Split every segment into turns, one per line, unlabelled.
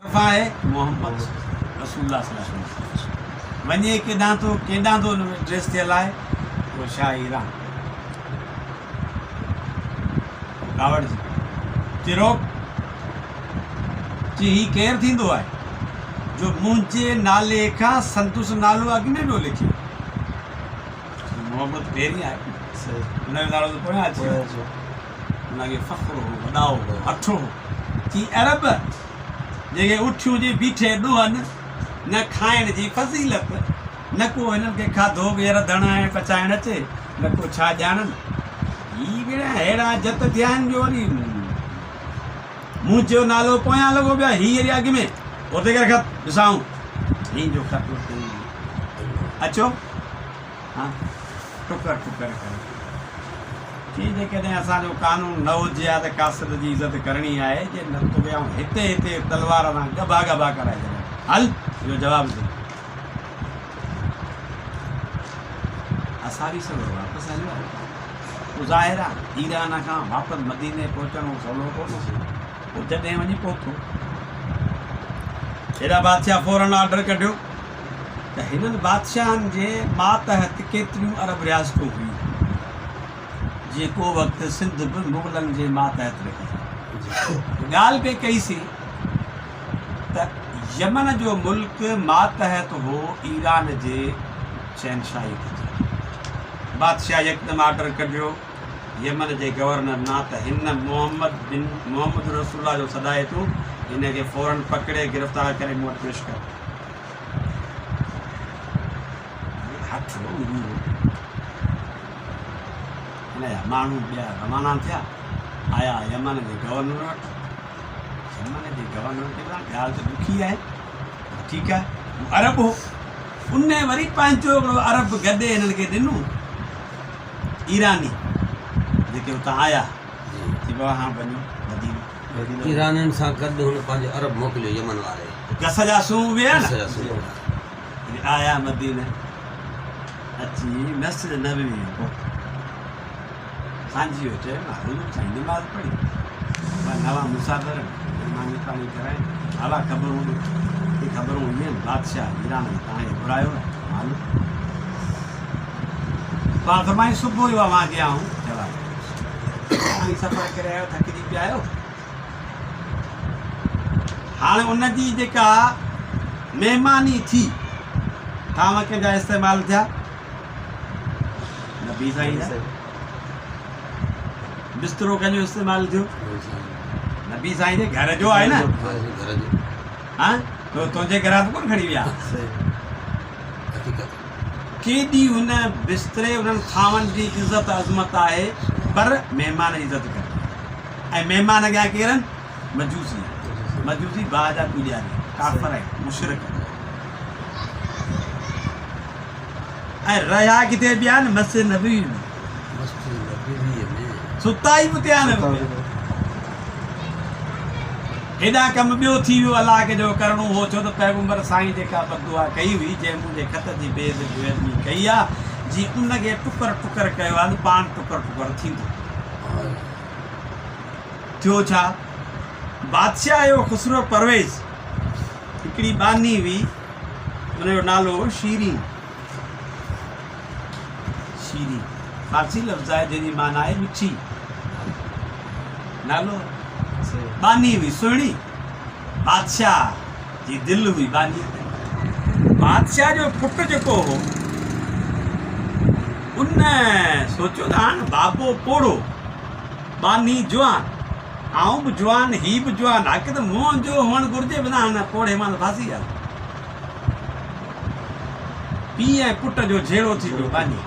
طرفان آهي محمد رسول الله صلي الله عليه وسلم وڃي ڪيڏانهن ٿو ڪيڏانهن ٿو ان ۾ ڊريس ٿيل آهي اهو شاهه ايران ڪاوڙجي چي روڪ چي هي ڪير ٿيندو آهي جو منهنجي نالي کان سندس نالو اڳ ۾ پيو لکي. محمد پهرين آهي ان جو نالو ته پويان اچي ويو. ان کي فخر هو، وڏائو هو، هٺ هو. چي عرب جيڪي اٺيون جي بيٺي ڏوهن، نه کائڻ جي فضيلت، نه ڪو هنن کي کاڌو به رڌڻ ۽ پچائڻ اچي، نه ڪو ڇا ڄاڻن. هي به اهڙا جت ٿيا آهن جو وري منهنجو نالو پويان لڳو پيو آهي، هي وري اڳ ۾. اتي ڪر خط، ڏسان هي جو خط اتي اچو. ها ٽڪر ٽڪر ڪري چي جيڪڏهن اسان جو قانون نه هجي ها ته قاصد جي عزت ڪرڻي آهي جي نه توکي آئون هتي هتي تلوار سان ڳڀا ڳڀا ڪرائي ڇڏيان هل اهو جواب ڏي. اساري سگهو واپس هليو آيو. پوء ظاهر آهي ايران کان واپس مديني پهچڻ سولو ڪونه هو. پوء جڏهن وڃي پهتو هيڏا بادشاهه فورن آرڊر ڪڍيو ته هنن بادشاهن جي ماتحت ڪيتريون عرب رياستون هيون، جيئن ڪو وقت سنڌ به مغلن جي ماتحت رهي. ڳالهه پئي ڪئي سين ته يمن جو ملڪ ماتحت هو ايران جي شهنشاهيت جي. بادشاهه يڪدم آرڊر ڪڍيو يمن جي گورنر نا ته هن محمد بن محمد رسول الله جو سڏائي تون هن کي فوراً پڪڙي گرفتار ڪري مون وٽ پيش ڪر. هٿ هن جا ماڻهو ٻيا روانا ٿيا، آيا يمن جي گورنر وٽ. يمن جي گورنر کي ٻڌايائون ڳالهه ته ڏکي آهي پر ٺيڪ آهي، هو عرب هو. ان وري پنهنجو هڪڙو عرب گڏي هنن کي ڏنو، ايراني جيڪي اتان آيا، چي بابا هاڻ وڃو مديني.
ايرانين سان گڏ هن پنهنجو عرب موڪليو يمن واري.
گس جا سون به آهن.
گس جا سون.
آيا مديني اچي مسجد نبوي ۾ پهتا. سانجهيء جو ٽيم آهي، حضور سائين نماز پڙهي. ٻه نوان مسافر آهن، ماني پاڻي ڪرائين. هلا خبرون ڏيو. هي خبرون اهي آهن، بادشاهه ايران جي توهان کي گهرايو آهي، معلوم. پاڻ فرمايائين، صبح جو اوهان کي آئون جواب ڏيندس. اوهين سفر ڪري آيا آهيو، ٿڪجي پيا آهيو. هاڻ ان جي جيڪا مهماني ٿي، ٿانو ڪنهن جا استعمال ٿيا؟ نبي سائين جا. بسترو ڪنهن جو استعمال ٿيو؟ نبي سائين جي گهر جو آهي نه؟ ها تو تنهنجي گهران ته ڪونه کڻي ويا. ڪيڏي هن بستري انهن ٿانون جي عزت عظمت آهي پر مهمان جي عزت ڪرڻي آهي ۽ مهمان اڳيان ڪير آهن؟ مجوسي آهن. مجوسي باهه جا پوڄاري آهن، ڪافر آهن، مشرڪ آهن ۽ رهيا ڪٿي پيا آهن؟ مسجد نبوي ۾.
مسجد نبوي ۾.
ستا ئي به اتي آهن. هيڏانهن ڪم ٻيو ٿي ويو الله کي جو ڪرڻو هو ڇو ته پيغمبر سائين جيڪا بددعا ڪئي هئي جنهن منهنجي خط جي بي ادبي ڪئي آ جي ان کي ٽڪر ٽڪر ڪيو آ ته پاڻ ٽڪر ٽڪر ٿيندو. ٿيو ڇا؟ بادشاهه جو خسرو پرويز هڪڙي ٻانهي هئي ان جو نالو هو شيرين. شيرين فارسي لفظ آهي جنهن جي معنيٰ آهي مٺي. نالو ٻانهي هئي سهڻي. بادشاهه جي دل هئي ٻانهيء تي. بادشاهه جو پٽ جيڪو هو ان سوچيو ته هاڻ بابو پوڙهو ٻانهي جوان، آئون به جوان هي به جوان، حق ته منهنجو هئڻ گهرجي بنا هن پوڙهي مان ته ڦاسي وياسين. پيء ۽ پٽ جو جهيڙو ٿي پيو. ٻانهي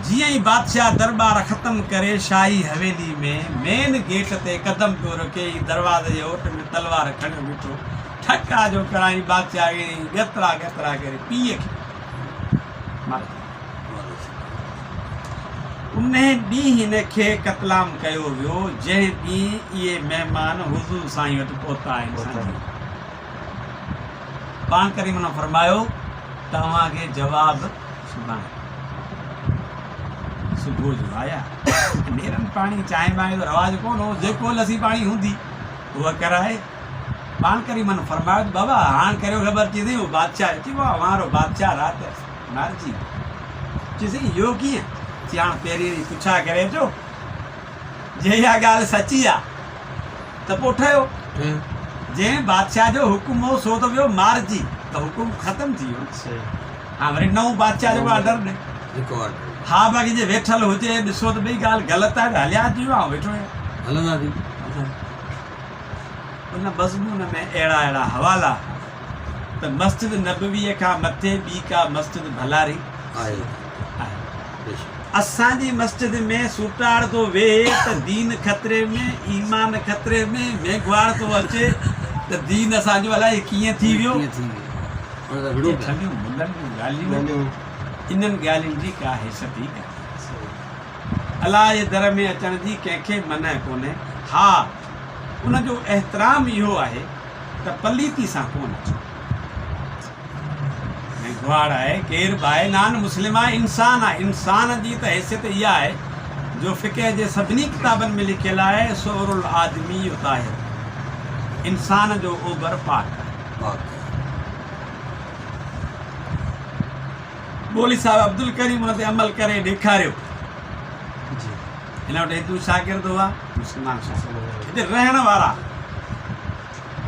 جيئن ئي بادشاهه درٻار ختم ڪري شاهي حويلي ۾ مين گيٽ تي قدم پيو رکي ئي دروازي جي اوٽ ۾ تلوار کڻيو بيٺو. ٺڪا جو ڪرائين بادشاهه کي ۽ ڳترا ڳترا ڪري پيء کي ماري ڇڏيو. انهي ڏينهن هن کي قتلام ڪيو ويو، جنهن ڏينهن اهي مهمان حضور سائين وٽ پهتا ۽ سانجهي. پاڻ ڪريم انهن فرمايو ته اوهان کي جواب سڀاڻي صبح جو آيا. نيرن پاڻي چانهه ٻانهه جو رواج ڪونه هو، جيڪو لسي پاڻي هوندي اها ڪرائي. پاڻ ڪريمن فرمايو ته بابا هاڻ ڪريو خبر چي سائين اهو بادشاهه چي واهه اوهان وارو بادشاهه رات مارجي ويو. چي سائين اهو ڪيئن؟ چي هاڻ پهرين وڃي پڇا ڪري اچو جي اها ڳالهه سچي آ ته پوء ٺهيو. جنهن بادشاهه جو حڪم هو سو ته ويو مارجي ته حڪم ختم ٿي ويو. هاڻ وري نئون بادشاهه جيڪو آرڊر ڏي. ها باقي جي ويٺل هجي ڏسو ته ٻئي ڳالهه غلط آهي ته هليا اچجو آئون ويٺو آهيان.
هلنداسين.
ان مضمون ۾ اهڙا اهڙا حوالا ته مسجد نبويء کان مٿي ٻي ڪا مسجد ڀلاري
آهي.
اسان جي مسجد ۾ سوٽاڙ ٿو ويهي ته دين خطري ۾، ايمان خطري ۾، ميگهواڙ ٿو اچي ته دين اسان جو الائي ڪيئن ٿي ويو. اهي ٺلهيون ملن جون ڳالهيون آهن، انهن ڳالهين جي ڪا حيثيت ئي ڪانهي. الله جي در ۾ اچڻ جي ڪنهن کي منع ڪونهي. ها ان جو احترام اهو آهي ته پليتي سان ڪونه اچو. ميگهواڙ آهي، ڪير به آهي، نان مسلم آهي، انسان آهي. انسان جي ته حيثيت اها آهي جو فقه جي سڀني ڪتابن ۾ لکيل آهي سعر الآدمي طاهر، انسان جو اوبر پاڪ آهي. مولوي صاحب عبدالڪريم ان تي عمل ڪري ڏيکاريو. هن وٽ هندو شاگرد هئا، مسلمان شاگرد هتي رهڻ وارا.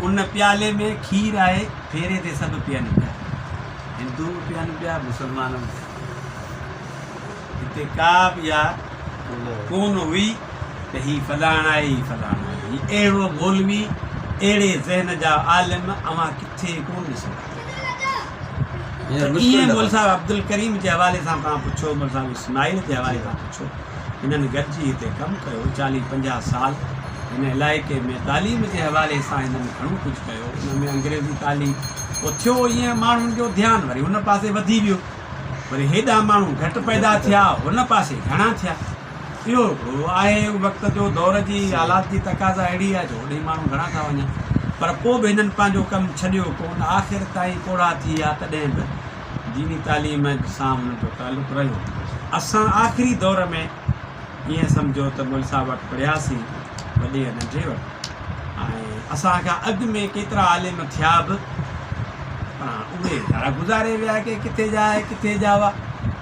ان پيالي ۾ کير آهي، ڦيري تي سڀ پيئن پيا، هندو به پيئن پيا، مسلمان به پيئن پيا. هتي ڪا به اها ڪونه هئي ته هي فلاڻ آهي، هي فلاڻ آهي. هي اهڙو مولوي، اهڙي ذهن جا عالم اوهان ڪٿي ڪونه ڏسندا. ته ائين مولوي صاحب عبدالڪريم جي حوالي سان توهان پڇو، مولوي صاحب اسماعيل جي حوالي سان پڇو، هنن گڏجي هتي ڪم ڪيو، چاليهه پنجاهه سال هن علائقي ۾ تعليم جي حوالي سان هنن گهڻو ڪجهه ڪيو، ان ۾ انگريزي تعليم، پوء ٿيو ائين ماڻهن جو ڌيان وري هن پاسي وڌي ويو، وري هيڏانهن ماڻهو گهٽ پيدا ٿيا، هن پاسي گهڻا ٿيا. اهو هڪڙو آهي وقت جو دور جي حالات جي تقاضا اهڙي آهي جو هوڏي ماڻهو گهڻا ٿا وڃن پر پوء به هنن پنهنجو ڪم ڇڏيو ڪونه آخر تائين پوڙها ٿي ويا تڏهن به ديني تعليم سان هنن جو تعلق رهيو. اسان آخري دور ۾ ائين سمجهو ته مولوي صاحب وٽ پڙهياسين وڏي ۽ ننڍي وٽ ۽ اسان کان اڳ ۾ ڪيترا عالم ٿيا به پر هاڻ اهي ويچارا گذاري ويا ڪي ڪٿي جا آهي ڪٿي جا هئا.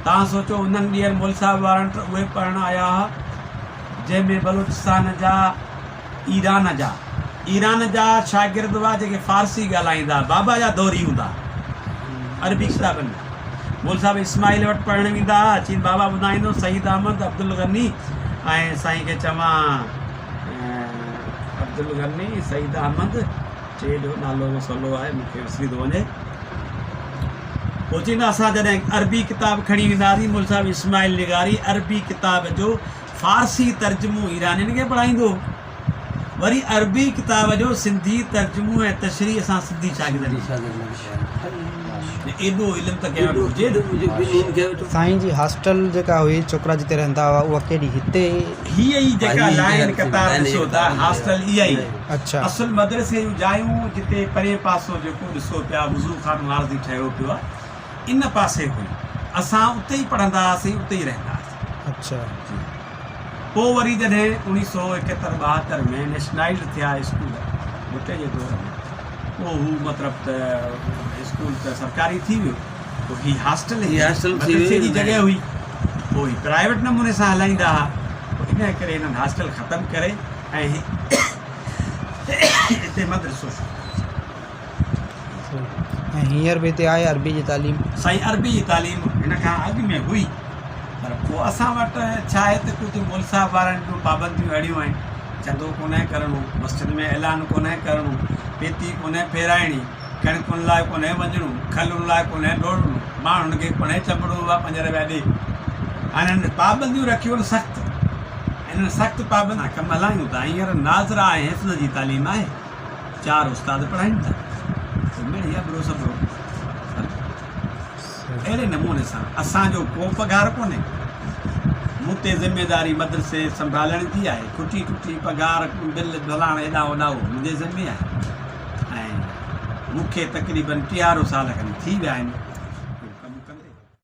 توهان سوچو انهن ڏينهن مولوي صاحب وارن ته اهي پڙهڻ آيا هئا جنهن ۾ بلوچستان جا ايران جا ايران جا شاگرد هئا جيڪي فارسي ڳالهائيندا هئا بابا جا دوري هوندا هئا عربي ڪتابن ۾ مولوي صاحب اسماعيل وٽ پڙهڻ ويندا هئا چين بابا ٻڌائيندو سعيد احمد عبدالغني ۽ سائين کي چوان عبدالغني سعيد احمد چي جو نالو مسئلو آهي مون کي وسري ٿو وڃي. پوء چيندا اسان جڏهن عربي ڪتاب کڻي ويندا هئاسين مولوي صاحب اسماعيل لغاري عربي ڪتاب جو فارسي ترجمو ايرانين کي پڙهائيندو هو وري عربي ڪتاب جو سنڌي ترجمو ۽ تشريح اسان سنڌي شاگردن کي ايڏو علم ته ڪنهن وٽ هجي نه.
سائين جي هاسٽل جيڪا هئي ڇوڪرا جتي رهندا هئا اها ڪهڙي هتي؟
هيء ئي جيڪا لائين قطار ڏسو ٿا هاسٽل اها ئي
اڇا.
اصل مدرسي جون جايون جتي پرئين پاسو جيڪو ڏسو پيا وضو خانو عارضي ٺهيو پيو آهي ان پاسي هئي اسان اتي ئي پڙهندا هئاسين اتي ئي رهندا هئاسين.
اڇا.
جي پوء وري جڏهن اوڻيهه سو ايڪهتر ٻاهتر ۾ نيشنلائيزڊ ٿيا اسڪول ڀٽي جي دور ۾ پوء هو مطلب ته اسڪول ته سرڪاري ٿي ويو پوء هي هاسٽل هي مدرسي جي جڳهه هئي پوء هي پرائيويٽ نموني سان هلائيندا هئا پوء ان ڪري هنن هاسٽل ختم ڪري ۽ هتي مدرسو شروع ڪيو.
۽ هينئر به هتي آهي عربي جي تعليم؟
سائين عربي جي تعليم هن کان اڳ ۾ هئي پر پوء اسان وٽ ڇا آهي ته ڪجهه مولوي صاحب وارن جون پابنديون اهڙيون آهن چندو ڪونهي ڪرڻو، مسجد ۾ اعلان ڪونهي ڪرڻو، پيتي ڪونهي ڦيرائڻي، ڪڻڪن لاء ڪونهي وڃڻو، کلن لاء ڪونهي ڊوڙڻو، ماڻهن کي ڪونهي چنبڙڻو اها 5 رپيا ڏي. هاڻي هنن پابنديون رکيون آهن سخت. انهن سخت پابندين سان ڪم هلايون ٿا. هينئر ناظره ۽ حفظ جي تعليم آهي. چار استاد پڙهائين ٿا. سو مڙئي ابرو سبرو هلي. اهڙي نموني سان اسان جو ڪو پگهار ڪونهي. مون تي ذميداري مدرسي سنڀالڻ جي آهي. کٽي ٽٽي پگهار، بل ڍلاڻ هيڏانهن هوڏانهن اهو منهنجي ذمي آهي. ۽ مون کي تقريبن ٽيهارو سال کن ٿي ويا آهن.